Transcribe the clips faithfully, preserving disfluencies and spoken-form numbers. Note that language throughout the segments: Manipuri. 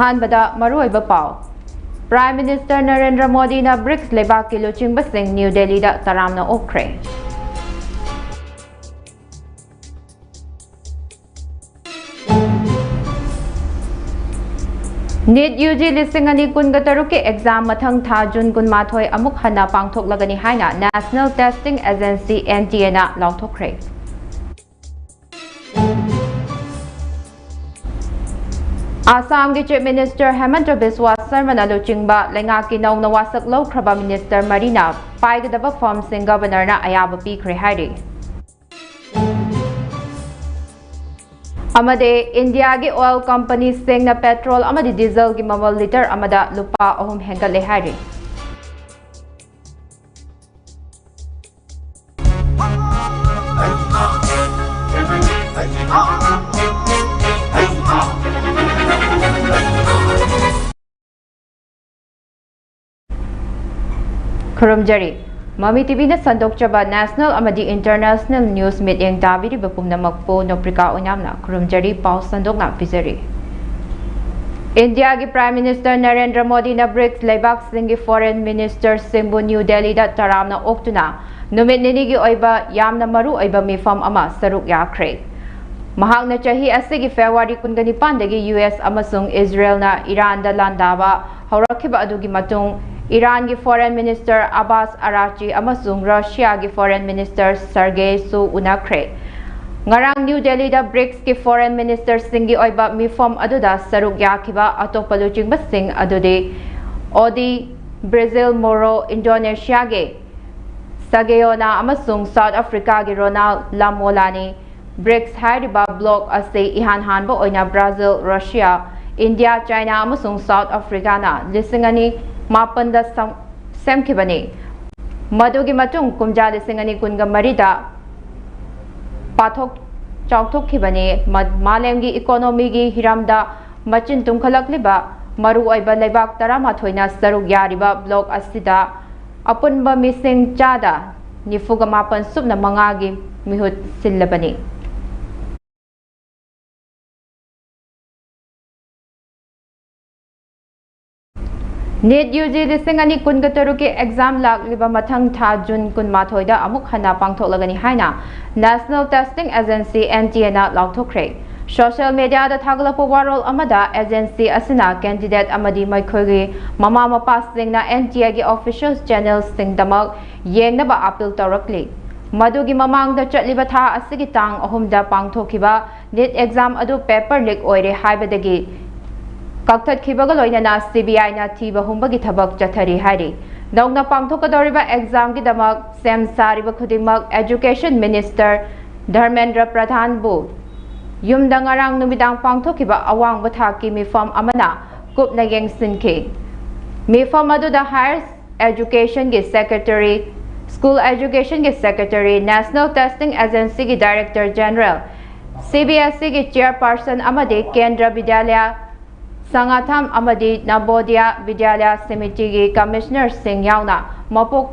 ꯑꯍꯥꯟꯕꯗ ꯃꯔꯨꯑꯣꯏꯕ ꯄꯥꯎ꯫ Prime Minister ꯅꯔꯦꯟꯗ꯭ꯔ ꯃꯣꯗꯤꯅ ꯕ꯭ꯔꯤꯛꯁ ꯂꯩꯕꯥꯛꯀꯤ ꯂꯨꯆꯤꯡꯕꯁꯤꯡ ꯅ꯭ꯌꯨ ꯗꯦꯜꯂꯤꯗ ꯇꯔꯥꯝꯅ ꯑꯣꯛꯈ꯭ꯔꯦ꯫ ꯅꯤꯠ ꯌꯨ ꯖꯤ ꯂꯤꯁꯤꯡ ꯑꯅꯤ ꯀꯨꯟꯒ ꯇꯔꯨꯛꯀꯤ ꯑꯦꯛꯖꯥꯝ ꯃꯊꯪ ꯊꯥ ꯖꯨꯟ ꯀꯨꯟꯃꯥꯊꯣꯏ ꯑꯃꯨꯛ ꯍꯟꯅ ꯄꯥꯡꯊꯣꯛꯂꯒꯅꯤ ꯍꯥꯏꯅ National Testing Agency, N T A ꯅ ꯂꯥꯎꯊꯣꯛꯈ꯭ꯔꯦ꯫ ꯑꯁꯥꯝꯒꯤ Chief Minister ꯍꯦꯃꯟꯇ ꯕꯤꯁ꯭ꯋꯥ ꯁꯔꯃꯅ ꯂꯨꯆꯤꯡꯕ ꯂꯩꯉꯥꯛꯀꯤ ꯅꯧꯅ ꯋꯥꯁꯛ ꯂꯧꯈ꯭ꯔꯕ ꯃꯤꯅꯤꯁꯇꯔ ꯃꯔꯤꯅ ꯄꯥꯏꯒꯗꯕ ꯐꯝꯁꯤꯡ ꯒꯕꯔꯅꯔꯅ ꯑꯌꯥꯕ ꯄꯤꯈ꯭ꯔꯦ ꯍꯥꯏꯔꯤ꯫ ꯑꯃꯗꯤ ꯏꯟꯗꯤꯌꯥꯒꯤ ꯑꯣꯏꯜ ꯀꯝꯄꯅꯤꯁꯤꯡꯅ ꯄꯦꯇ꯭ꯔꯣꯜ ꯑꯃꯗꯤ ꯗꯤꯖꯜꯒꯤ ꯃꯃꯜ ꯂꯤꯇꯔ ꯑꯃꯗ ꯂꯨꯄꯥ ꯑꯍꯨꯝ ꯍꯦꯟꯒꯠꯂꯦ ꯍꯥꯏꯔꯤ꯫ ꯈꯨꯔꯨꯝꯖꯔꯤ꯫ ꯃꯃꯤ ꯇꯤꯚꯤꯅ ꯁꯟꯗꯣꯛꯆꯕ national ꯑꯃꯗꯤ international news ꯃꯤꯠꯌꯦꯡ ꯇꯥꯕꯤꯔꯤꯕ ꯄꯨꯝꯅꯃꯛꯄꯨ ꯅꯣꯄ꯭ꯔꯤꯀꯥ ꯑꯣꯏꯅꯥꯝꯅ ꯈꯨꯔꯨꯝꯖꯔꯤ, ꯄꯥꯎ ꯁꯟꯗꯣꯛꯅ ꯄꯤꯖꯔꯤ꯫ ꯏꯟꯗꯤꯌꯥꯒꯤ Prime Minister ꯅꯔꯦꯟꯗ꯭ꯔ ꯃꯣꯗꯤꯅ ꯕ꯭ꯔꯤꯛꯁ ꯂꯩꯕꯥꯛꯁꯤꯡꯒꯤ foreign ministerꯁꯤꯡꯕꯨ ꯅ꯭ꯌꯨ ꯗꯦꯜꯂꯤꯗ ꯇꯔꯥꯝꯅ ꯑꯣꯛꯇꯨꯅ ꯅꯨꯃꯤꯠ ꯅꯤꯅꯤꯒꯤ ꯑꯣꯏꯕ ꯌꯥꯝꯅ ꯃꯔꯨ ꯑꯣꯏꯕ ꯃꯤꯐꯝ ꯑꯃ ꯁꯔꯨꯛ ꯌꯥꯈ꯭ꯔꯦ꯫ ꯃꯍꯥꯛꯅ ꯆꯍꯤ ꯑꯁꯤꯒꯤ ꯐꯦꯕ꯭ꯔꯨꯋꯥꯔꯤ ꯀꯨꯟꯒ ꯅꯤꯄꯥꯟꯗꯒꯤ ꯌꯨ ꯑꯦꯁ ꯑꯃꯁꯨꯡ ꯏꯖꯔꯦꯜꯅ ꯏꯔꯥꯟꯗ ꯂꯥꯟꯗꯥꯕ ꯍꯧꯔꯛꯈꯤꯕ ꯑꯗꯨꯒꯤ ꯃꯇꯨꯡ, ꯏꯔꯥꯟꯒꯤ foreign minister ꯑꯕꯥꯁ ꯑꯔꯥꯆꯤ ꯑꯃꯁꯨꯡ ꯔꯁꯤꯌꯥꯒꯤ foreign minister ꯁꯔꯒꯦꯁꯨ ꯎꯅꯈ꯭ꯔꯦ꯫ ꯉꯔꯥꯡ ꯅ꯭ꯌꯨ ꯗꯦꯜꯂꯤꯗ ꯕ꯭ꯔꯤꯛꯁꯀꯤ foreign ministerꯁꯤꯡꯒꯤ ꯑꯣꯏꯕ ꯃꯤꯐꯝ ꯑꯗꯨꯗ ꯁꯔꯨꯛ ꯌꯥꯈꯤꯕ ꯑꯇꯣꯞꯄ ꯂꯨꯆꯤꯡꯕꯁꯤꯡ ꯑꯗꯨꯗꯤ ꯑꯣꯗꯤ ꯕ꯭ꯔꯥꯖꯤꯜ ꯃꯣꯔꯣ, ꯏꯟꯗꯣꯅꯦꯁꯤꯌꯥꯒꯤ ꯁꯒꯦꯌꯣꯅꯥ ꯑꯃꯁꯨꯡ ꯁꯥꯎꯠ ꯑꯐ꯭ꯔꯤꯀꯥꯒꯤ ꯔꯣꯅꯥꯜ ꯂꯥꯃꯣꯂꯥꯅꯤ꯫ ꯕ꯭ꯔꯤꯛꯁ ꯍꯥꯏꯔꯤꯕ ꯕ꯭ꯂꯣꯛ ꯑꯁꯤ ꯏꯍꯥꯟ ꯍꯥꯟꯕ ꯑꯣꯏꯅ ꯕ꯭ꯔꯥꯖꯤꯜ, ꯔꯁꯤꯌꯥ, ꯏꯟꯗꯤꯌꯥ, ꯆꯥꯏꯅꯥ ꯑꯃꯁꯨꯡ ꯁꯥꯎꯠ ꯑꯐ꯭ꯔꯤꯀꯥꯅ ꯂꯤꯁꯤꯡ ꯑꯅꯤ ꯃꯥꯄꯟꯗ ꯁꯝ-, ꯁꯦꯝꯈꯤꯕꯅꯤ꯫ ꯃꯗꯨꯒꯤ ꯃꯇꯨꯡ ꯀꯨꯝꯖꯥ ꯂꯤꯁꯤꯡ ꯑꯅꯤ ꯀꯨꯟꯒ ꯃꯔꯤꯗ ꯄꯥꯊꯣꯛ ꯆꯥꯎꯊꯣꯛꯈꯤꯕꯅꯤ꯫ ꯃ-, ꯃꯥꯂꯦꯝꯒꯤ ꯏꯀꯣꯅꯣꯃꯤꯒꯤ ꯍꯤꯔꯝꯗ ꯃꯆꯤꯟ ꯇꯨꯝꯈꯠꯂꯛꯂꯤꯕ ꯃꯔꯨꯑꯣꯏꯕ ꯂꯩꯕꯥꯛ ꯇꯔꯥꯃꯥꯊꯣꯏꯅ ꯁꯔꯨꯛ ꯌꯥꯔꯤꯕ ꯕ꯭ꯂꯣꯛ ꯑꯁꯤꯗ ꯑꯄꯨꯟꯕ ꯃꯤꯁꯤꯡ ꯆꯥꯗ ꯅꯤꯐꯨꯒ ꯃꯥꯄꯟ ꯁꯨꯞꯅ ꯃꯉꯥꯒꯤ ꯃꯤꯍꯨꯠ ꯁꯤꯜꯂꯕꯅꯤ꯫ ꯅꯤꯠ ꯌꯨ ꯖꯤ ꯂꯤꯁꯤꯡ ꯑꯅꯤ ꯀꯨꯟꯒ ꯇꯔꯨꯛꯀꯤ ꯑꯦꯛꯖꯥꯝ ꯂꯥꯛꯂꯤꯕ ꯃꯊꯪ ꯊꯥ ꯖꯨꯟ ꯀꯨꯟꯃꯥꯊꯣꯏꯗ ꯑꯃꯨꯛ ꯍꯟꯅ ꯄꯥꯡꯊꯣꯛꯂꯒꯅꯤ ꯍꯥꯏꯅ National Testing Agency, N T A ꯅ ꯂꯥꯎꯊꯣꯛꯈ꯭ꯔꯦ꯫ ꯁꯣꯁꯤꯌꯦꯜ ꯃꯤꯗꯤꯌꯥꯗ ꯊꯥꯒꯠꯂꯛꯄ ꯋꯥꯔꯣꯜ ꯑꯃꯗ, ꯑꯦꯖꯦꯟꯁꯤ ꯑꯁꯤꯅ ꯀꯦꯟꯗꯤꯗꯦꯠ ꯑꯃꯗꯤ ꯃꯈꯣꯏꯒꯤ ꯃꯃꯥ ꯃꯄꯥꯁꯤꯡꯅ N T A ꯒꯤ ꯑꯣꯐꯤꯁꯤꯌꯦꯜ ꯆꯦꯅꯦꯜꯁꯤꯡꯗꯃꯛ ꯌꯦꯡꯅꯕ ꯑꯄꯤꯜ ꯇꯧꯔꯛꯂꯤ꯫ ꯃꯗꯨꯒꯤ ꯃꯃꯥꯡꯗ ꯆꯠꯂꯤꯕ ꯊꯥ ꯑꯁꯤꯒꯤ ꯇꯥꯡ ꯑꯍꯨꯝꯗ ꯄꯥꯡꯊꯣꯛꯈꯤꯕ ꯅꯤꯠ ꯑꯦꯛꯖꯥꯝ ꯑꯗꯨ ꯄꯦꯄꯔ ꯂꯤꯛ ꯑꯣꯏꯔꯦ ꯍꯥꯏꯕꯗꯒꯤ ꯀꯛꯊꯠꯈꯤꯕꯒ ꯂꯣꯏꯅꯅ C B I ꯅ ꯊꯤꯕ ꯍꯨꯝꯕꯒꯤ ꯊꯕꯛ ꯆꯠꯊꯔꯤ ꯍꯥꯏꯔꯤ꯫ ꯅꯧꯅ ꯄꯥꯡꯊꯣꯛꯀꯗꯧꯔꯤꯕ ꯑꯦꯛꯖꯥꯝꯒꯤꯗꯃꯛ ꯁꯦꯝ ꯁꯥꯔꯤꯕ ꯈꯨꯗꯤꯡꯃꯛ ꯑꯦꯖꯨꯀꯦꯁꯟ ꯃꯤꯅꯤꯁꯇꯔ ꯙꯔꯃꯦꯟꯗ꯭ꯔ ꯄ꯭ꯔꯙꯥꯟꯕꯨ ꯌꯨꯝꯗ ꯉꯔꯥꯡ ꯅꯨꯃꯤꯗꯥꯡ ꯄꯥꯡꯊꯣꯛꯈꯤꯕ ꯑꯋꯥꯡꯕ ꯊꯥꯛꯀꯤ ꯃꯤꯐꯝ ꯑꯃꯅ ꯀꯨꯞꯅ ꯌꯦꯡꯁꯤꯟꯈꯤ꯫ ꯃꯤꯐꯝ ꯑꯗꯨꯗ ꯍꯥꯌꯔ ꯑꯦꯖꯨꯀꯦꯁꯟꯒꯤ ꯁꯦꯀ꯭ꯔꯦꯇꯔꯤ, ꯁ꯭ꯀꯨꯜ ꯑꯦꯖꯨꯀꯦꯁꯟꯒꯤ ꯁꯦꯀ꯭ꯔꯦꯇꯔꯤ, ꯅꯦꯁꯅꯦꯜ ꯇꯦꯁꯇꯤꯡ ꯑꯦꯖꯦꯟꯁꯤꯒꯤ director general, C B S E ꯒꯤ ꯆꯦꯌꯔꯄꯥꯔꯁꯟ ꯑꯃꯗꯤ ꯀꯦꯟꯗ꯭ꯔ ꯕꯤꯗ꯭ꯌꯥꯂꯌ ꯁꯪꯒꯥꯊꯝ ꯑꯃꯗꯤ ꯅꯕꯣꯗꯤꯌꯥ ꯕꯤꯗ꯭ꯌꯥꯂꯌ ꯁꯃꯤꯇꯤꯒꯤ ꯀꯃꯤꯁꯅꯔꯁꯤꯡ ꯌꯥꯎꯅ ꯃꯄꯣꯛ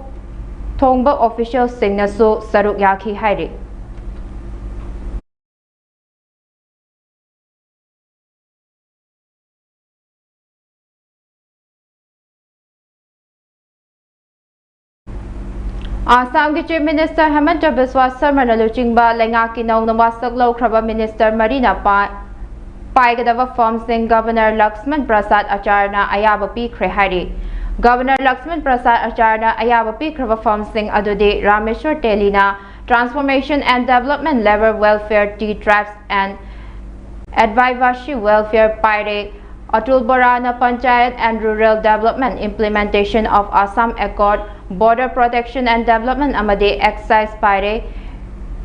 ꯊꯣꯡꯕ ꯑꯣꯐꯤꯁꯤꯌꯦꯜꯁꯤꯡꯅꯁꯨ ꯁꯔꯨꯛ ꯌꯥꯈꯤ ꯍꯥꯏꯔꯤ꯫ ꯑꯥꯁꯥꯝꯒꯤ ꯆꯤꯐ ꯃꯤꯅꯤꯁꯇꯔ ꯍꯦꯃꯟꯇ ꯕꯤꯁ꯭ꯋꯥ ꯁꯔꯃꯅ ꯂꯨꯆꯤꯡꯕ ꯂꯩꯉꯥꯛꯀꯤ ꯅꯧꯅ ꯋꯥꯁꯛ ꯂꯧꯈ꯭ꯔꯕ ꯃꯤꯅꯤꯁꯇꯔ ꯃꯔꯤꯅ ꯄꯥ-, ꯄꯥꯏꯒꯗꯕ ꯐꯝꯁꯤꯡ ꯒꯚꯔꯅꯔ ꯂꯛꯁꯃꯟ ꯄ꯭ꯔꯁꯥꯗ ꯑꯆꯥꯔꯅ ꯑꯌꯥꯕ ꯄꯤꯈ꯭ꯔꯦ ꯍꯥꯏꯔꯤ꯫ ꯒꯚꯔꯅꯔ ꯂꯛꯁꯃꯟ ꯄ꯭ꯔꯁꯥꯗ ꯑꯆꯥꯔꯅ ꯑꯌꯥꯕ ꯄꯤꯈ꯭ꯔꯕ ꯐꯝꯁꯤꯡ ꯑꯗꯨꯗꯤ ꯔꯥꯃꯦꯁ꯭ꯋꯔ ꯇꯦꯂꯤꯅ Transformation and Development, Labour Welfare, Tea, Tribes and Adivasi Welfare ꯄꯥꯏꯔꯦ꯫ Atul ꯕꯣꯔꯥꯅ Panchayat and Rural Development, Implementation of Assam Accord, Border Protection and Development ꯑꯃꯗꯤ Excise ꯄꯥꯏꯔꯦ꯫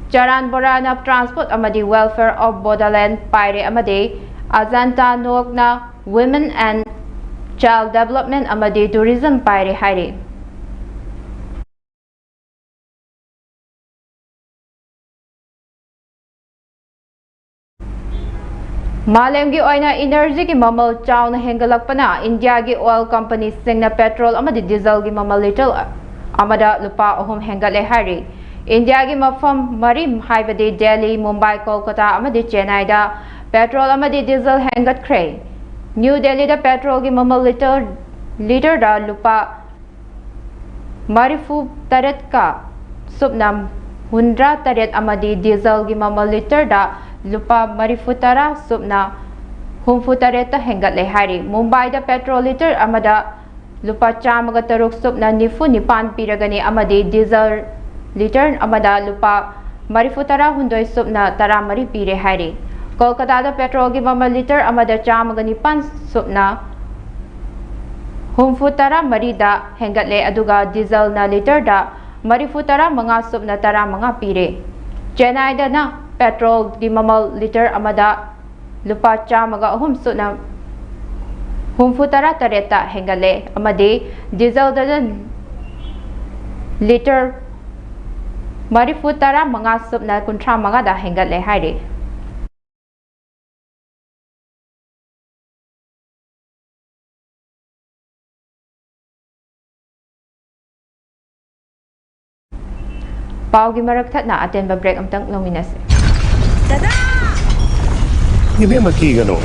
ꯆꯔꯥꯟ ꯕꯣꯔꯥꯅ Transport ꯑꯃꯗꯤ Welfare of Bodoland ꯄꯥꯏꯔꯦ ꯑꯃꯗꯤ Ajanta ꯅꯣꯛꯅ Women and Child Development ꯑꯃꯗꯤ Tourism ꯄꯥꯏꯔꯦ ꯍꯥꯏꯔꯤ꯫ ꯃꯥꯂꯦꯝꯒꯤ ꯑꯣꯏꯅ ꯏꯅꯔꯖꯤꯒꯤ ꯃꯃꯜ ꯆꯥꯎꯅ ꯍꯦꯟꯒꯠꯂꯛꯄꯅ ꯏꯟꯗꯤꯌꯥꯒꯤ ꯑꯣꯏꯜ ꯀꯝꯄꯅꯤꯁꯤꯡꯅ ꯄꯦꯇ꯭ꯔꯣꯜ ꯑꯃꯗꯤ ꯗꯤꯖꯜꯒꯤ ꯃꯃꯜ ꯂꯤꯇꯔ ꯑꯃꯗ ꯂꯨꯄꯥ ꯑꯍꯨꯝ ꯍꯦꯟꯒꯠꯂꯦ ꯍꯥꯏꯔꯤ꯫ ꯏꯟꯗꯤꯌꯥꯒꯤ ꯃꯐꯝ ꯃꯔꯤ ꯍꯥꯏꯕꯗꯤ ꯗꯦꯜꯂꯤ, ꯃꯨꯝꯕꯥꯏ, ꯀꯣꯜꯀꯇꯥ ꯑꯃꯗꯤ ꯆꯦꯟꯅꯥꯏꯗ ꯄꯦꯇ꯭ꯔꯣꯜ ꯑꯃꯗꯤ ꯗꯤꯖꯜ ꯍꯦꯟꯒꯠꯈ꯭ꯔꯦ꯫ ꯅ꯭ꯌꯨ ꯗꯦꯜꯂꯤꯗ ꯄꯦꯇ꯭ꯔꯣꯜꯒꯤ ꯃꯃꯜ ꯂꯤꯇꯔ ꯂꯤꯇꯔꯗ ꯂꯨꯄꯥ ꯃꯔꯤꯐꯨ ꯇꯔꯦꯠꯀ ꯁꯨꯞꯅ ꯍꯨꯝꯗ꯭ꯔꯥ ꯇꯔꯦꯠ ꯑꯃꯗꯤ ꯗꯤꯖꯜꯒꯤ ꯃꯃꯜ ꯂꯤꯇꯔꯗ ꯂꯨꯄꯥ ꯃꯔꯤꯐꯨ ꯇꯔꯥ ꯁꯨꯞꯅ ꯍꯨꯝꯐꯨ ꯇꯔꯦꯠꯇ ꯍꯦꯟꯒꯠꯂꯦ ꯍꯥꯏꯔꯤ꯫ ꯃꯨꯝꯕꯥꯏꯗ ꯄꯦꯇ꯭ꯔꯣꯜ ꯂꯤꯇꯔ ꯑꯃꯗ ꯂꯨꯄꯥ ꯆꯥꯝꯃꯒ ꯇꯔꯨꯛ ꯁꯨꯞꯅ ꯅꯤꯐꯨ ꯅꯤꯄꯥꯟ ꯄꯤꯔꯒꯅꯤ ꯑꯃꯗꯤ ꯗꯤꯖꯜ ꯂꯤꯇꯔ ꯑꯃꯗ ꯂꯨꯄꯥ ꯃꯔꯤꯐꯨ ꯇꯔꯥ ꯍꯨꯝꯗꯣꯏ ꯁꯨꯞꯅ ꯇꯔꯥ ꯃꯔꯤ ꯄꯤꯔꯦ ꯍꯥꯏꯔꯤ꯫ ꯀꯣꯜꯀꯇꯥꯗ ꯄꯦꯇ꯭ꯔꯣꯜꯒꯤ ꯃꯃꯜ ꯂꯤꯇꯔ ꯑꯃꯗ ꯆꯥꯝꯃꯒ ꯅꯤꯄꯥꯟ ꯁꯨꯞꯅ ꯍꯨꯝꯐꯨ ꯇꯔꯥ ꯃꯔꯤꯗ ꯍꯦꯟꯒꯠꯂꯦ, ꯑꯗꯨꯒ ꯗꯤꯖꯜꯅ ꯂꯤꯇꯔꯗ ꯃꯔꯤꯐꯨ ꯇꯔꯥ ꯃꯉꯥ ꯁꯨꯞꯅ ꯇꯔꯥ ꯃꯉꯥ ꯄꯤꯔꯦ꯫ ꯆꯦꯟꯅꯥꯏꯗꯅ ꯄꯦꯇ꯭ꯔꯣꯜꯒꯤ ꯃꯃꯜ ꯂꯤꯇꯔ ꯑꯃꯗ ꯂꯨꯄꯥ ꯆꯥꯝꯃꯒ ꯑꯍꯨꯝ ꯁꯨꯞꯅ ꯍꯨꯝꯐꯨ ꯇꯔꯥ ꯇꯔꯦꯠꯇ ꯍꯦꯟꯒꯠꯂꯦ ꯑꯃꯗꯤ ꯗꯤꯖꯜꯗꯅ ꯂꯤꯇꯔ ꯃꯔꯤꯐꯨ ꯇꯔꯥ ꯃꯉꯥ ꯁꯨꯞꯅ ꯀꯨꯟꯊ꯭ꯔꯥ ꯃꯉꯥꯗ ꯍꯦꯟꯒꯠꯂꯦ ꯍꯥꯏꯔꯤ꯫ ꯄꯥꯎꯒꯤ ꯃꯔꯛ ꯊꯠꯅ ꯑꯇꯦꯟꯕ ꯕ꯭ꯔꯦꯛ ꯑꯝꯇꯪ ꯂꯧꯃꯤꯟꯅꯁꯤ꯫ ꯗꯗꯥ! ꯏꯕꯦꯝꯃ, ꯀꯤꯒꯅꯨ,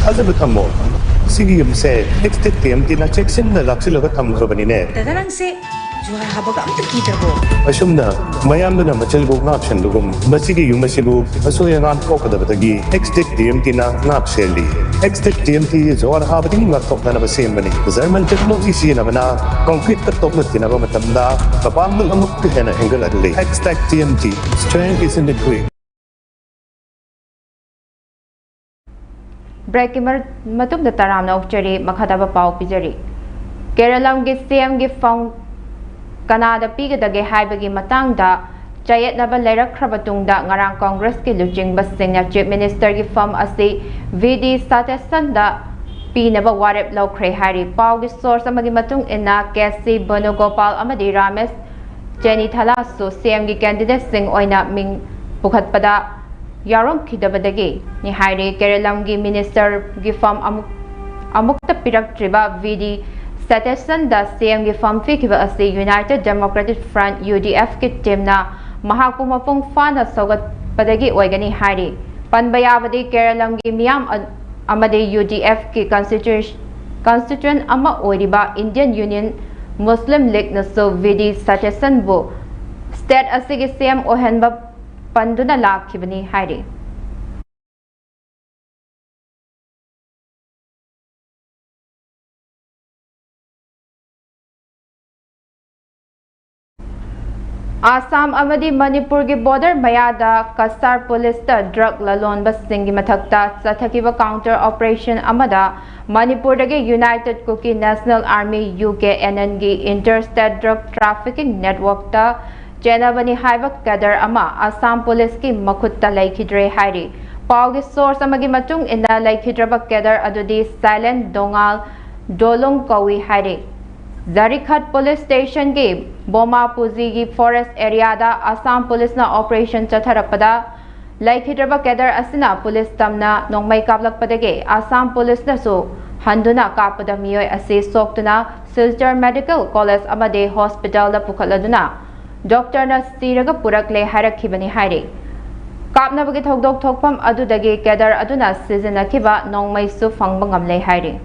ꯊꯥꯖꯕ ꯊꯝꯃꯣ꯫ ꯁꯤꯒꯤ ꯌꯨꯝꯁꯦ ꯑꯦꯛꯁꯇꯦꯛ ꯇꯤ ꯑꯦꯝ ꯇꯤꯅ ꯆꯦꯛꯁꯤꯟꯅ ꯂꯥꯛꯁꯤꯜꯂꯒ ꯊꯝꯈ꯭ꯔꯕꯅꯤꯅꯦ꯫ ꯗꯗꯥ, ꯅꯪꯁꯦ ꯖꯨꯍꯥꯔ ꯍꯥꯕꯒ ꯑꯝꯇ ꯀꯤꯗ꯭ꯔꯕꯣ? ꯑꯁꯨꯝꯅ ꯃꯌꯥꯝꯗꯨꯅ ꯃꯆꯤꯜꯕꯨ ꯉꯥꯛꯁꯦꯟꯕꯒꯨꯝ, ꯃꯁꯤꯒꯤ ꯌꯨꯝ ꯑꯁꯤꯕꯨ ꯑꯁꯣꯏ ꯑꯉꯥꯝ ꯊꯣꯛꯀꯗꯕꯗꯒꯤ ꯑꯦꯛꯁꯇꯦꯛ ꯇꯤ ꯑꯦꯝ ꯇꯤꯅ ꯉꯥꯛ ꯁꯦꯜꯂꯤ꯫ ꯑꯦꯛꯁꯇꯦꯛ ꯇꯤ ꯑꯦꯝ ꯇꯤ ꯖꯨꯍꯥꯔ ꯍꯥꯕꯗꯒꯤ ꯉꯥꯛꯊꯣꯛꯅꯅꯕ ꯁꯦꯝꯕꯅꯤ꯫ ꯖꯔꯃꯟ ꯇꯦꯛꯅꯣꯂꯣꯖꯤ ꯁꯤꯖꯤꯟꯅꯕꯅ ꯀꯪꯀ꯭ꯔꯤꯠꯇ ꯇꯣꯛꯅ ꯊꯤꯅꯕ ꯃꯇꯝꯗ ꯃꯄꯥꯡꯒꯜ ꯑꯃꯨꯛꯀ ꯍꯦꯟꯅ ꯍꯦꯟꯒꯠꯍꯜꯂꯤ꯫ Extech T M T, strength is in the grit꯫ ꯕ꯭ꯔꯦꯛꯀꯤ ꯃꯔ-, ꯃꯇꯨꯡꯗ ꯇꯔꯥꯝꯅ ꯑꯣꯛꯆꯔꯤ꯫ ꯃꯈꯥ ꯇꯥꯕ ꯄꯥꯎ ꯄꯤꯖꯔꯤ꯫ ꯀꯦꯔꯂꯝꯒꯤ ꯁꯤ ꯑꯦꯝꯒꯤ ꯐꯝ ꯀꯅꯥꯗ ꯄꯤꯒꯗꯒꯦ ꯍꯥꯏꯕꯒꯤ ꯃꯇꯥꯡꯗ ꯆꯌꯦꯠꯅꯕ ꯂꯩꯔꯛꯈ꯭ꯔꯕ ꯇꯨꯡꯗ ꯉꯔꯥꯡ ꯀꯣꯡꯒ꯭ꯔꯦꯁꯀꯤ ꯂꯨꯆꯤꯡꯕꯁꯤꯡꯅ ꯆꯤꯐ ꯃꯤꯅꯤꯁꯇꯔꯒꯤ ꯐꯝ ꯑꯁꯤ ꯚꯤ ꯗꯤ ꯁꯇꯤꯁꯟꯗ ꯄꯤꯅꯕ ꯋꯥꯔꯦꯞ ꯂꯧꯈ꯭ꯔꯦ ꯍꯥꯏꯔꯤ꯫ ꯄꯥꯎꯒꯤ ꯁꯣꯔꯁ ꯑꯃꯒꯤ ꯃꯇꯨꯡ ꯏꯟꯅ, ꯀꯦ ꯁꯤ ꯕꯦꯅꯨꯒꯣꯄꯥꯜ ꯑꯃꯗꯤ ꯔꯥꯃꯦꯁ ꯆꯦꯅꯤꯊꯥꯂꯥꯁꯨ ꯁꯤ ꯑꯦꯝꯒꯤ ꯀꯦꯟꯗꯤꯗꯦꯠꯁꯤꯡ ꯑꯣꯏꯅ ꯃꯤꯡ ꯄꯨꯈꯠꯄꯗ ꯌꯥꯎꯔꯝꯈꯤꯗꯕꯗꯒꯤꯅꯤ ꯍꯥꯏꯔꯤ꯫ ꯀꯦꯔꯂꯝꯒꯤ ꯃꯤꯅꯤꯁꯇꯔꯒꯤ ꯐꯝ ꯑꯃꯨꯛ, ꯑꯃꯨꯛꯇ ꯄꯤꯔꯛꯇ꯭ꯔꯤꯕ ꯚꯤ ꯗꯤ ꯁꯇꯤꯁꯟꯗ ꯁꯤ ꯑꯦꯝꯒꯤ ꯐꯝ ꯄꯤꯈꯤꯕ ꯑꯁꯤ ꯌꯨꯅꯥꯏꯇꯦꯗ ꯗꯦꯃꯣꯀ꯭ꯔꯦꯇꯤꯛ ꯐ꯭ꯔꯟꯠ, ꯌꯨ ꯗꯤ ꯑꯦꯐꯀꯤ ꯇꯤꯝꯅ ꯃꯍꯥꯛꯄꯨ ꯃꯄꯨꯡ ꯐꯥꯅ ꯁꯧꯒꯠꯄꯗꯒꯤ ꯑꯣꯏꯒꯅꯤ ꯍꯥꯏꯔꯤ꯫ ꯄꯟꯕ ꯌꯥꯕꯗꯤ, ꯀꯦꯔꯂꯝꯒꯤ ꯃꯤꯌꯥꯝ ꯑ-, ꯑꯃꯗꯤ ꯌꯨ ꯗꯤ ꯑꯦꯐꯀꯤ ꯀꯟꯁꯇꯤꯇ꯭ꯌꯨ-, constituent ꯑꯃ ꯑꯣꯏꯔꯤꯕ Indian Union Muslim Leagueꯅꯁꯨ V D ꯁꯇꯤꯁꯟꯕꯨ state ꯑꯁꯤꯒꯤ C M ꯑꯣꯏꯍꯟꯕ ꯄꯟꯗꯨꯅ ꯂꯥꯛꯈꯤꯕꯅꯤ ꯍꯥꯏꯔꯤ꯫ ꯑꯥꯁꯥꯝ ꯑꯃꯗꯤ ꯃꯅꯤꯄꯨꯔꯒꯤ border ꯃꯌꯥꯗ ꯀꯁꯥꯔ ꯄꯨꯂꯤꯁꯇ drug ꯂꯂꯣꯟꯕꯁꯤꯡꯒꯤ ꯃꯊꯛꯇ ꯆꯠꯊꯈꯤꯕ counter operation ꯑꯃꯗ ꯃꯅꯤꯄꯨꯔꯗꯒꯤ United Kuki National Army, U K N N ꯒꯤ inter state drug trafficking networkꯇ ꯆꯦꯟꯅꯕꯅꯤ ꯍꯥꯏꯕ cadre ꯑꯃ ꯑꯥꯁꯥꯝ ꯄꯨꯂꯤꯁꯀꯤ ꯃꯈꯨꯠꯇ ꯂꯩꯈꯤꯗ꯭ꯔꯦ ꯍꯥꯏꯔꯤ꯫ ꯄꯥꯎꯒꯤ source ꯑꯃꯒꯤ ꯃꯇꯨꯡ ꯏꯟꯅ, ꯂꯩꯈꯤꯗ꯭ꯔꯕ cadre ꯑꯗꯨꯗꯤ ꯁꯥꯏꯂꯦꯟ ꯗꯣꯉꯥꯜ ꯗꯣꯂꯨꯡ ꯀꯧꯏ ꯍꯥꯏꯔꯤ꯫ ꯖꯔꯤꯈꯠ police stationꯒꯤ ꯕꯣꯃꯥꯄꯨꯖꯤꯒꯤ forest areaꯗ ꯑꯥꯁꯥꯝ ꯄꯨꯂꯤꯁꯅ operation ꯆꯠꯊꯔꯛꯄꯗ, ꯂꯩꯈꯤꯗ꯭ꯔꯕ cadre ꯑꯁꯤꯅ ꯄꯨꯂꯤꯁ ꯇꯝꯅ ꯅꯣꯡꯃꯩ ꯀꯥꯞꯂꯛꯄꯗꯒꯤ ꯑꯥꯁꯥꯝ ꯄꯨꯂꯤꯁꯅꯁꯨ ꯍꯟꯗꯨꯅ ꯀꯥꯞꯄꯗ ꯃꯤꯑꯣꯏ ꯑꯁꯤ ꯁꯣꯛꯇꯨꯅ ꯁꯤꯜꯆꯔ Medical College ꯑꯃꯗꯤ hospitalꯗ ꯄꯨꯈꯠꯂꯗꯨꯅ doctorꯅ ꯁꯤꯔꯒ ꯄꯨꯔꯛꯂꯦ ꯍꯥꯏꯔꯛꯈꯤꯕꯅꯤ ꯍꯥꯏꯔꯤ꯫ ꯀꯥꯞꯅꯕꯒꯤ ꯊꯧꯗꯣꯛ ꯊꯣꯛꯐꯝ ꯑꯗꯨꯗꯒꯤ cadre ꯑꯗꯨꯅ ꯁꯤꯖꯤꯟꯅꯈꯤꯕ ꯅꯣꯡꯃꯩꯁꯨ ꯐꯪꯕ ꯉꯝꯂꯦ ꯍꯥꯏꯔꯤ꯫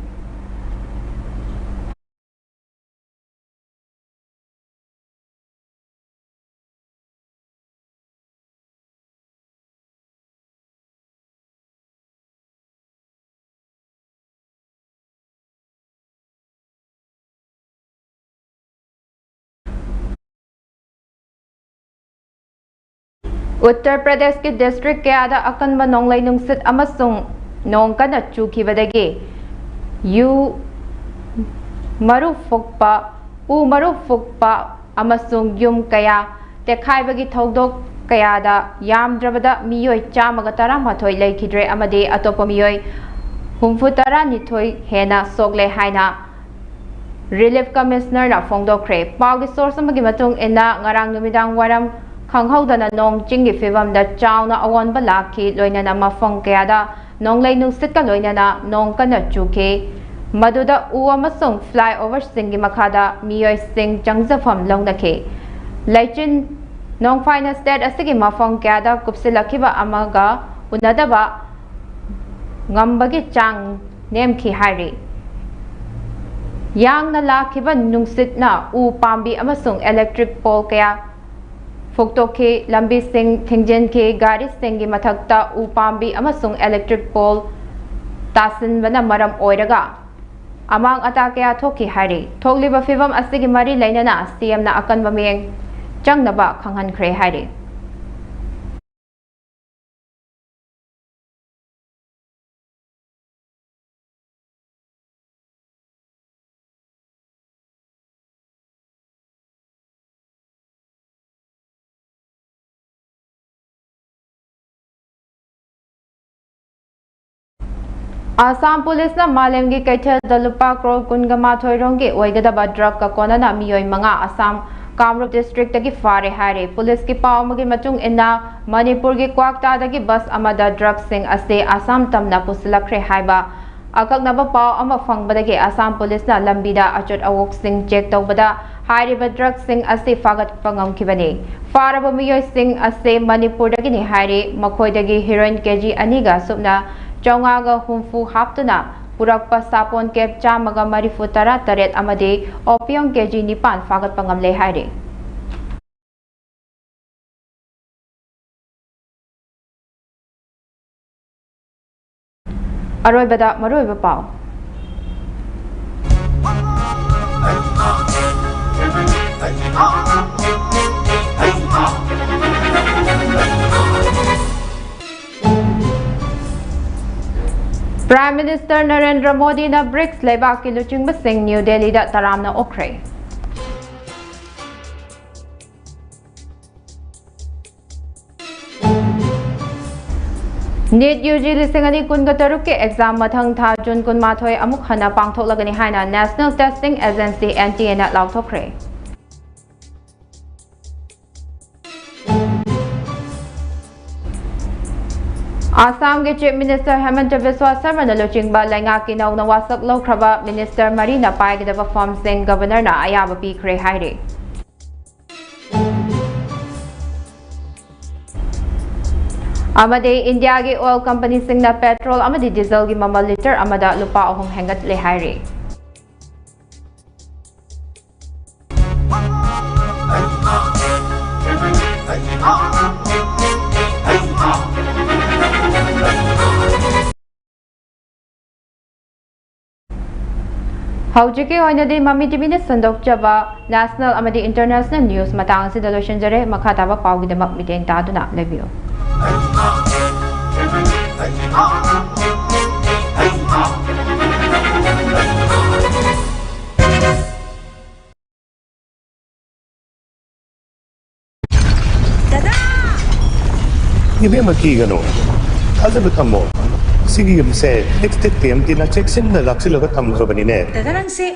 ꯎꯠꯇꯔ ꯄ꯭ꯔꯗꯦꯁꯀꯤ district ꯀꯌꯥꯗ ꯑꯀꯟꯕ ꯅꯣꯡꯂꯩ ꯅꯨꯡꯁꯤꯠ ꯑꯃꯁꯨꯡ ꯅꯣꯡ ꯀꯟꯅ ꯆꯨꯈꯤꯕꯗꯒꯤ ꯌꯨ ꯃꯔꯨ ꯐꯨꯛꯄ, ꯎ ꯃꯔꯨ ꯐꯨꯛꯄ ꯑꯃꯁꯨꯡ ꯌꯨꯝ ꯀꯌꯥ ꯇꯦꯛꯈꯥꯏꯕꯒꯤ ꯊꯧꯗꯣꯛ ꯀꯌꯥꯗ ꯌꯥꯝꯗ꯭ꯔꯕꯗ ꯃꯤꯑꯣꯏ ꯆꯥꯝꯃꯒ ꯇꯔꯥꯃꯥꯊꯣꯏ ꯂꯩꯈꯤꯗ꯭ꯔꯦ ꯑꯃꯗꯤ ꯑꯇꯣꯞꯄ ꯃꯤꯑꯣꯏ ꯍꯨꯝꯐꯨ ꯇꯔꯥꯅꯤꯊꯣꯏ ꯍꯦꯟꯅ ꯁꯣꯛꯂꯦ ꯍꯥꯏꯅ Relief Commissionerꯅ ꯐꯣꯡꯗꯣꯛꯈ꯭ꯔꯦ꯫ ꯄꯥꯎꯒꯤ source ꯑꯃꯒꯤ ꯃꯇꯨꯡ ꯏꯟꯅ, ꯉꯔꯥꯡ ꯅꯨꯃꯤꯗꯥꯡ ꯋꯥꯏꯔꯝ ꯈꯪꯍꯧꯗꯅ ꯅꯣꯡ ꯆꯤꯡꯒꯤ ꯐꯤꯕꯝꯗ ꯆꯥꯎꯅ ꯑꯑꯣꯟꯕ ꯂꯥꯛꯈꯤ, ꯂꯣꯏꯅꯅ ꯃꯐꯝ ꯀꯌꯥꯗ ꯅꯣꯡꯂꯩ ꯅꯨꯡꯁꯤꯠꯀ ꯂꯣꯏꯅꯅ ꯅꯣꯡ ꯀꯟꯅ ꯆꯨꯈꯤ꯫ ꯃꯗꯨꯗ ꯎ ꯑꯃꯁꯨꯡ flyovers ꯁꯤꯡꯒꯤ ꯃꯈꯥꯗ ꯃꯤꯑꯣꯏꯁꯤꯡ ꯆꯪꯖꯐꯝ ꯂꯧꯅꯈꯤ꯫ ꯂꯩꯆꯤꯟ ꯅꯣꯡꯐꯥꯏꯅ state ꯑꯁꯤꯒꯤ ꯃꯐꯝ ꯀꯌꯥꯗ ꯀꯨꯞꯁꯤꯜꯂꯛꯈꯤꯕ ꯑꯃꯒ ꯎꯅꯗꯕ ꯉꯝꯕꯒꯤ ꯆꯥꯡ ꯅꯦꯝꯈꯤ ꯍꯥꯏꯔꯤ꯫ ꯌꯥꯡꯅ ꯂꯥꯛꯈꯤꯕ ꯅꯨꯡꯁꯤꯠꯅ ꯎ ꯄꯥꯝꯕꯤ ꯑꯃꯁꯨꯡ electric pole ꯀꯌꯥ ꯐꯨꯛꯇꯣꯛꯈꯤ, ꯂꯝꯕꯤꯁꯤꯡ ꯊꯤꯡꯖꯤꯟꯈꯤ, ꯒꯥꯔꯤꯁꯤꯡꯒꯤ ꯃꯊꯛꯇ ꯎ ꯄꯥꯝꯕꯤ ꯑꯃꯁꯨꯡ electric pole ꯇꯥꯁꯤꯟꯕꯅ ꯃꯔꯝ ꯑꯣꯏꯔꯒ ꯑꯃꯥꯡ ꯑꯇꯥ ꯀꯌꯥ ꯊꯣꯛꯈꯤ ꯍꯥꯏꯔꯤ꯫ ꯊꯣꯛꯂꯤꯕ ꯐꯤꯚꯝ ꯑꯁꯤꯒꯤ ꯃꯔꯤ ꯂꯩꯅꯅ ꯁꯤ ꯑꯦꯝꯅ ꯑꯀꯟꯕ ꯃꯤꯠꯌꯦꯡ ꯆꯪꯅꯕ ꯈꯪꯍꯟꯈ꯭ꯔꯦ ꯍꯥꯏꯔꯤ꯫ ꯑꯁꯥꯝ ꯄꯨꯂꯤꯁꯅ ꯃꯥꯂꯦꯝꯒꯤ ꯀꯩꯊꯦꯜꯗ ꯂꯨꯄꯥ ꯀ꯭ꯔꯣꯔ ꯀꯨꯟꯒ ꯃꯥꯊꯣꯏ ꯔꯣꯝꯒꯤ ꯑꯣꯏꯒꯗꯕ ꯗ꯭ꯔꯒꯀ ꯀꯣꯟꯅꯅ ꯃꯤꯑꯣꯏ ꯃꯉꯥ ꯑꯁꯥꯝ ꯀꯥꯃꯔꯨꯞ ꯗꯤꯁꯇ꯭ꯔꯤꯛꯇꯒꯤ ꯐꯥꯔꯦ ꯍꯥꯏꯔꯦ꯫ ꯄꯨꯂꯤꯁꯀꯤ ꯄꯥꯎ ꯑꯃꯒꯤ ꯃꯇꯨꯡ ꯏꯟꯅ, ꯃꯅꯤꯄꯨꯔꯒꯤ ꯀ꯭ꯋꯥꯛꯇꯥꯗꯒꯤ ꯕꯁ ꯑꯃꯗ ꯗ꯭ꯔꯒꯁꯤꯡ ꯑꯁꯤ ꯑꯁꯥꯝ ꯇꯝꯅ ꯄꯨꯁꯤꯜꯂꯛꯈ꯭ꯔꯦ ꯍꯥꯏꯕ ꯑꯀꯛꯅꯕ ꯄꯥꯎ ꯑꯃ ꯐꯪꯕꯗꯒꯤ ꯑꯁꯥꯝ ꯄꯨꯂꯤꯁꯅ ꯂꯝꯕꯤꯗ ꯑꯆꯣꯠ ꯑꯋꯣꯛꯁꯤꯡ ꯆꯦꯛ ꯇꯧꯕꯗ ꯍꯥꯏꯔꯤꯕ ꯗ꯭ꯔꯒꯁꯤꯡ ꯑꯁꯤ ꯐꯥꯒꯠꯄ ꯉꯝꯈꯤꯕꯅꯤ꯫ ꯐꯥꯔꯕ ꯃꯤꯑꯣꯏꯁꯤꯡ ꯑꯁꯤ ꯃꯅꯤꯄꯨꯔꯗꯒꯤꯅꯤ ꯍꯥꯏꯔꯤ꯫ ꯃꯈꯣꯏꯗꯒꯤ ꯍꯤꯔꯣꯏꯟ ꯀꯦ ꯖꯤ ꯑꯅꯤꯒ ꯁꯨꯞꯅ ꯆꯥꯝꯃꯉꯥꯒ ꯍꯨꯝꯐꯨ ꯍꯥꯞꯇꯨꯅ ꯄꯨꯔꯛꯄ ꯁꯥꯄꯣꯟ ꯀꯦꯞ ꯆꯥꯝꯃꯒ ꯃꯔꯤꯐꯨ ꯇꯔꯥ ꯇꯔꯦꯠ ꯑꯃꯗꯤ ꯑꯣꯄꯤꯌꯝ ꯀꯦ ꯖꯤ ꯅꯤꯄꯥꯟ ꯐꯥꯒꯠꯄ ꯉꯝꯂꯦ ꯍꯥꯏꯔꯤ꯫ ꯑꯔꯣꯏꯕꯗ ꯃꯔꯨꯑꯣꯏꯕ ꯄꯥꯎ꯫ Prime Minister ꯅꯔꯦꯟꯗ꯭ꯔ ꯃꯣꯗꯤꯅ ꯕ꯭ꯔꯤꯛꯁ ꯂꯩꯕꯥꯛꯀꯤ ꯂꯨꯆꯤꯡꯕꯁꯤꯡ ꯅ꯭ꯌꯨ ꯗꯦꯜꯂꯤꯗ ꯇꯔꯥꯝꯅ ꯑꯣꯛꯈ꯭ꯔꯦ꯫ ꯅꯤꯠ ꯌꯨ ꯖꯤ ꯂꯤꯁꯤꯡ ꯑꯅꯤ ꯀꯨꯟꯒ ꯇꯔꯨꯛꯀꯤ ꯑꯦꯛꯖꯥꯝ ꯃꯊꯪ ꯊꯥ ꯖꯨꯟ ꯀꯨꯟꯃꯥꯊꯣꯏ ꯑꯃꯨꯛ ꯍꯟꯅ ꯄꯥꯡꯊꯣꯛꯂꯒꯅꯤ ꯍꯥꯏꯅ National Testing Agency, N T A ꯅ ꯂꯥꯎꯊꯣꯛꯈ꯭ꯔꯦ꯫ ꯑꯁꯥꯝꯒꯤ Chief Minister ꯍꯦꯃꯟꯇ ꯕꯤꯁ꯭ꯋꯥ ꯁꯔꯃꯅ ꯂꯨꯆꯤꯡꯕ ꯂꯩꯉꯥꯛꯀꯤ ꯅꯧꯅ ꯋꯥꯁꯛ ꯂꯧꯈ꯭ꯔꯕ minister ꯃꯔꯤꯅ ꯄꯥꯏꯒꯗꯕ ꯐꯝꯁꯤꯡ Governor ꯅ ꯑꯌꯥꯕ ꯄꯤꯈ꯭ꯔꯦ ꯍꯥꯏꯔꯤ꯫ ꯑꯃꯗꯤ ꯏꯟꯗꯤꯌꯥꯒꯤ oil company ꯁꯤꯡꯅ petrol ꯑꯃꯗꯤ diesel ꯒꯤ ꯃꯃꯜ litre ꯑꯃꯗ ꯂꯨꯄꯥ ꯑꯍꯨꯝ ꯍꯦꯟꯒꯠꯂꯦ ꯍꯥꯏꯔꯤ꯫ ꯍꯧꯖꯤꯛꯀꯤ ꯑꯣꯏꯅꯗꯤ ꯃꯃꯤ ꯇꯤꯚꯤꯅ ꯁꯟꯗꯣꯛꯆꯕ ꯅꯦꯁꯅꯦꯜ ꯑꯃꯗꯤ ꯏꯟꯇꯔꯅꯦꯁꯅꯦꯜ ꯅ꯭ꯌꯨꯁ ꯃꯇꯥꯡ ꯑꯁꯤꯗ ꯂꯣꯏꯁꯤꯟꯖꯔꯦ꯫ ꯃꯈꯥ ꯇꯥꯕ ꯄꯥꯎꯒꯤꯗꯃꯛ ꯃꯤꯠꯌꯦꯡ ꯇꯥꯗꯨꯅ ꯂꯩꯕꯤꯌꯨ꯫ ꯏꯕꯦꯝꯃ, ꯀꯤꯒꯅꯨ, ꯊꯥꯖꯕ ꯊꯝꯃꯣ꯫ ꯁꯤꯒꯤ ꯌꯨꯝꯁꯦ ꯑꯦꯛꯁꯇꯦꯛ ꯇꯤ ꯑꯦꯝ ꯇꯤꯅ ꯆꯦꯛꯁꯤꯟꯅ ꯂꯥꯛꯁꯤꯜꯂꯒ ꯊꯝꯈ꯭ꯔꯕꯅꯤꯅꯦ꯫ ꯗꯥꯗꯥ, ꯅꯪꯁꯦ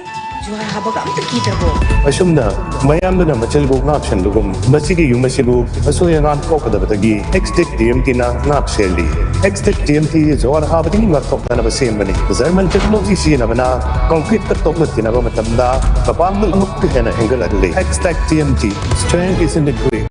ꯖꯨꯍꯥꯔ ꯍꯥꯕꯒ ꯑꯝꯇ ꯀꯤꯗ꯭ꯔꯕꯣ? ꯑꯁꯨꯝꯅ ꯃꯌꯥꯝꯗꯨꯅ ꯃꯆꯤꯜꯕꯨ ꯉꯥꯛ ꯁꯦꯟꯕꯒꯨꯝ, ꯃꯁꯤꯒꯤ ꯌꯨꯝ ꯑꯁꯤꯕꯨ ꯑꯁꯣꯏ ꯑꯉꯥꯝ ꯊꯣꯛꯀꯗꯕꯗꯒꯤ ꯑꯦꯛꯁꯇꯦꯛ ꯇꯤ ꯑꯦꯝ ꯇꯤꯅ ꯉꯥꯛ ꯁꯦꯜꯂꯤ꯫ ꯑꯦꯛꯁꯇꯦꯛ ꯇꯤ ꯑꯦꯝ ꯇꯤ ꯖꯨꯍꯥꯔ ꯍꯥꯕꯗꯒꯤ ꯉꯥꯛꯊꯣꯛꯅꯅꯕ ꯁꯦꯝꯕꯅꯤ꯫ ꯖꯔꯃꯟ ꯇꯦꯛꯅꯣꯂꯣꯖꯤ ꯁꯤꯖꯤꯟꯅꯕꯅ ꯀꯪꯀ꯭ꯔꯤꯠꯀ ꯇꯣꯛꯅ ꯇꯤꯟꯅꯕ ꯃꯇꯝꯗ ꯃꯄꯥꯡꯒꯜ ꯑꯃꯨꯛꯀ ꯍꯦꯟꯅ ꯍꯦꯟꯒꯠꯍꯜꯂꯤ꯫ Extech T M T, strength is in the grit꯫